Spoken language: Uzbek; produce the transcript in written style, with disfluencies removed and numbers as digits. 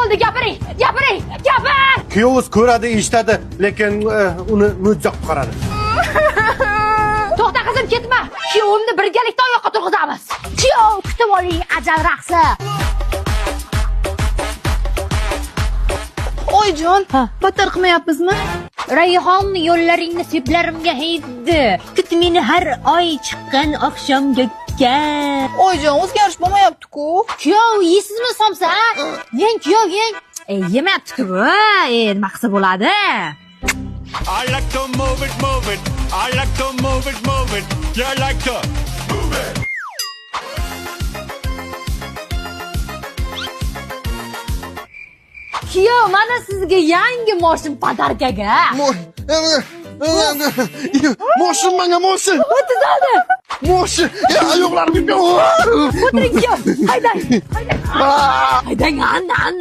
Bo'ldi, gapiring, gapiring, gapir! Kuyoviz ko'radi, eshitadi, lekin uni mo'jiza qutqaradi. To'xta qizim, ketma. Kuyovimni birgalikda oyoqqa turg'izamiz. Kuyov, kutib oling ajal raqsi. Oyijon, battar qilmayapmizmi? Rayhon yo'llaringni seplarimga haydi. Kut meni har oy chiqqan oqshom ko'kka. Oyijon, o'zgarish bo'lmayapti-ku. Kuyov, yeysizmi somsa? Yeng kuyov, yeng. Yemayapti-ku bu. Nima qilsa bo'ladi? I like to move it, move it. I like to move it, move it. You like to move it. Kuyov, mana sizga yangi moshin podarkaga. Moshin menga moshin. O'tizadi. Moshin. Oyoqlarim O'tiring kuyov. Haydang. Haydang, an, an.